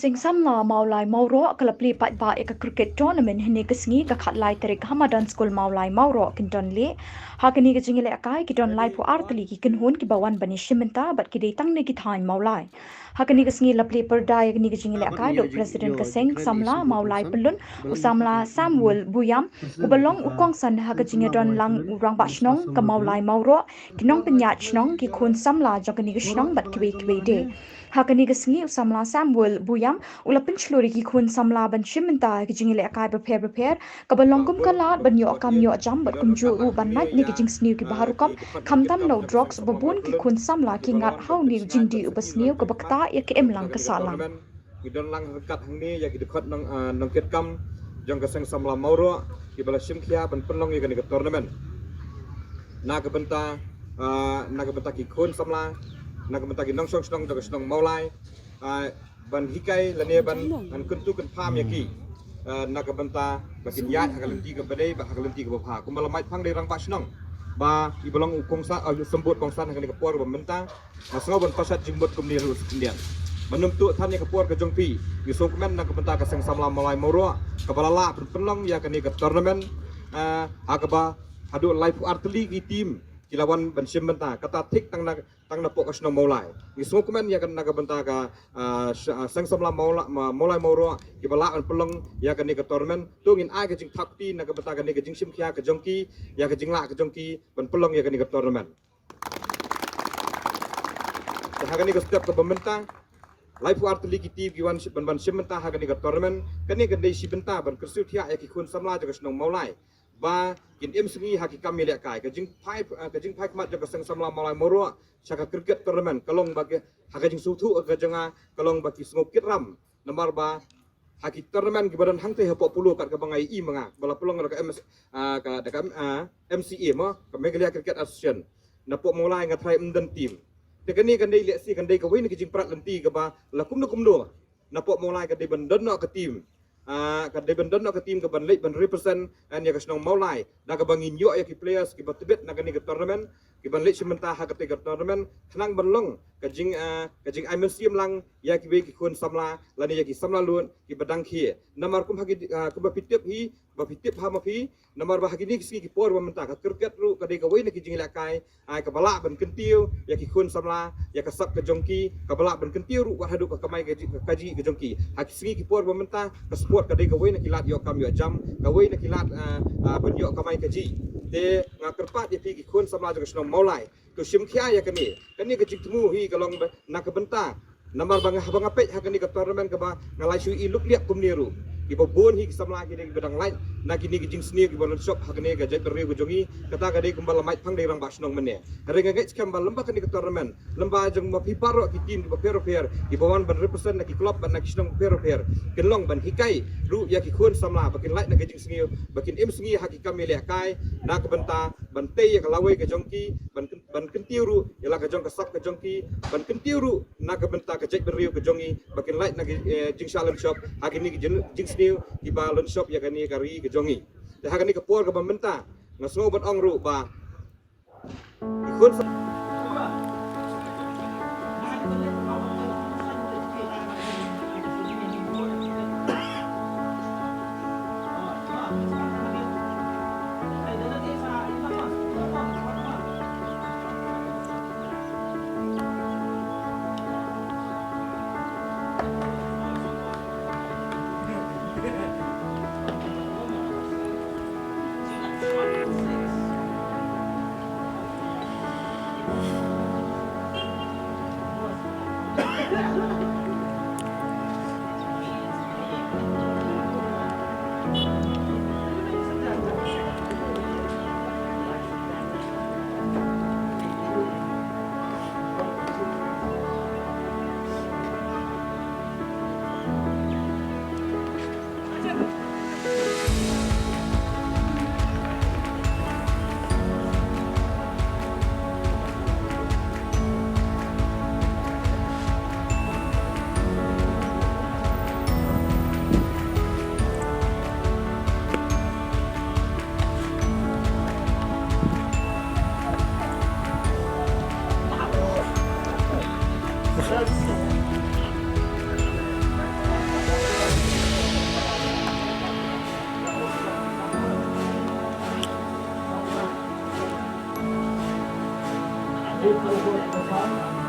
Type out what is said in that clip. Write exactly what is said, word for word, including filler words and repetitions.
Seng Samla Mawlai Mawroh ka la plie paidbah ïa ka cricket tournament hynne ka sngi ka khatlai tarik ha madan skul Mawlai Mawroh kin don leh. Ha kane ka jingïalehkai ki don laiphew ar tylli ki kynhun kiba wan ban ïashim bynta bad ki dei tang na ki thaiñ Mawlai. Ha kane ka sngi la plie pyrda ïa kane ka jingïalehkai da u president ka Seng Samla Mawlai Pyllun, u samla Samuel Buyam, uba long u kongsan ha ka jingïadon lang u rangbah shnong ka Mawlai Mawroh, ki nongpynïaid shnong, ki khun samla jong kane ka shnong bad kiwei kiwei de. Ha kane ka sngi u samla Samuel Buyam u la pynshlur ïa ki khun samla ban shim bynta ha ki jingïalehkai bapher bapher, kaba long kum ka lad ban ïoh kam ïoh jam bad kumjuh ruh ban lait na ki jingsniew kiba har rukom, khamtam na u drugs, ba bun ki khun samla ki ngat ha une u jingdih uba sniew kaba ktah ïa ka imlang ka sahlang. Ngi don lang ryngkat hangne ïa ki dkhot nong, ah, nongkitkam jong ka Seng Samla Mawroh kiba la shim khia ban pynlong ïa kane ka tournament na ka bynta, ah, na ka bynta ki khun samla, na ka bynta ki nongshong shnong jong ka shnong Mawlai, ah, ban hikai lane ban, ban kyntu kynpham ïa ki, ah, na ka bynta ba kin ïaid ha ka lynti kaba dei bad ha ka lynti kaba bha. Kumba la mait phang da i rangbah shnong ba iba long u kongsan, ah, u symbud kongsan ha kane ka por ba mynta, nga sngew ban pashat jingmut kumne ruh sa khyndiat. Mynta tang ïa ka por ka jong phi, ngi sngewkmen na ka bynta ka Seng Samla Mawlai Mawroh kaba la lah ban pynlong ïa kane ka tournament, ah, ha kaba haduh laiphew ar tylli ki team ki la wan ban shim bynta, kata thik tang na, tang na poh ka shnong Mawlai. Ngi sngewkmen ïa ka, na ka bynta ka, ah, sh-, ah, Seng Samla Mawla-, Ma-, Mawlai Mawroh kiba lah ban pynlong ïa kane ka tournament. To ngin ai ka jingthap kti na ka bynta kane ka jingshim khia ka jong ki, ïa ka jinglah ka jong ki ban pynlong ïa kane ka tournament. Te ha kane ka step kaba mynta, laiphew ar tylli ki team ki wan shi-, ban, ban shim bynta ha kane ka tournament. Kane ka dei shi bynta ban kyrsiew thiah ïa ki khun samla jong ka shnong Mawlai ba kin im sngi ha ki kam ïalehkai. Ka jingphai, eh, ka jingphai khmat jong ka Seng Samla Mawlai Mawroh sha ka cricket tournament ka long ba ki, ha ka jingsngewthuh ka jong nga, ka long ba ki sngew kit ram. Namar ba ha ki tournament kiba don hangtei hapoh Polo kat kaba nga ïohi ma nga, ba la pynlong da ka M S, ah, ka, da ka, ah, M C A mo, ka Meghalaya Cricket Association. Na poh Mawlai nga tharai ym don team. Te kane kan dei lehse kan dei kawei na ki jingprat lynti kaba la kumno kumno na poh Mawlai ka dei ban don noh ka team. Ah, ka dei ban don noh ka team kaban leit ban represent ïa ka shnong Mawlai. Da kaba ngin ïoh ïa ki players kiba tbit na kane ka tournament, kiban leit shim bynta ha katei ka tournament, khnang ban long ka jing, ah, ka jingai mynsiem lang ïa kiwei ki khun samla lane ïa ki samla lud kiba dang khie. Namar kum ha ki, ah, kumba phi tip hi, ba phi tip ha ma phi, namar ba ha kine ki sngi ki por ba mynta ka cricket ruh ka dei kawei na ki jingïalehkai, ai, kaba lah ban kyntiew ïa ki khun samla, ïa ka sap ka jong ki, kaba lah ban kyntiew ruh wat haduh ka kamai ka ji-, ka jingim ka jong ki. Ha ki sngi ki por ba mynta ka sport ka dei kawei na ki lad ïoh kam ïoh jam, kawei na ki lad, ah, ah, ban ïoh kamai ka jingim. Te nga kyrpad ïa phi ki khun samla jong ka shnong Mawlai, to shim khia ïa kane. Kane ka jingthmu hi ka long ba na ka bynta. Namar ba nga, haba nga peit ha kane ka tournament kaba nga la shu ïohi luk liak kumne ruh, kiba bun hi ki samla ki dei kiba dang lait na kine ki jingsniew kiba lynshop ha kane ka jaitbynriew ka jong ngi. Kata ka dei kumba la mait phang da i rangbah shnong mynne. Hynrei nga ngeit skhem ba lyngba kane ka tournament, lyngba jong ma phi baroh ki team kiba pher bapher kiba wan ban represent na ki club bad na ki shnong bapher bapher, kin long ban hikai ruh ïa ki khun samla ba kin lait na ka jingsniew, ba kin im sngi ha ki kam ïalehkai, na ka bynta ban tei ïa ka lawei ka jong ki, ban, ban kyntiew ruh ïa la ka jong ka sap ka jong ki, ban kyntiew ruh na ka bynta ka jaitbynriew ka jong ngi, ba kin lait na ka, eh, jingshah lynshop ha kine ki jing-, jingsniew kiba lynshop ïa kane ka ri ka jong ngi. Te ha kane ka por kaba mynta nga sngew ban ong ruh ba ki khun sa- Hei kawei ka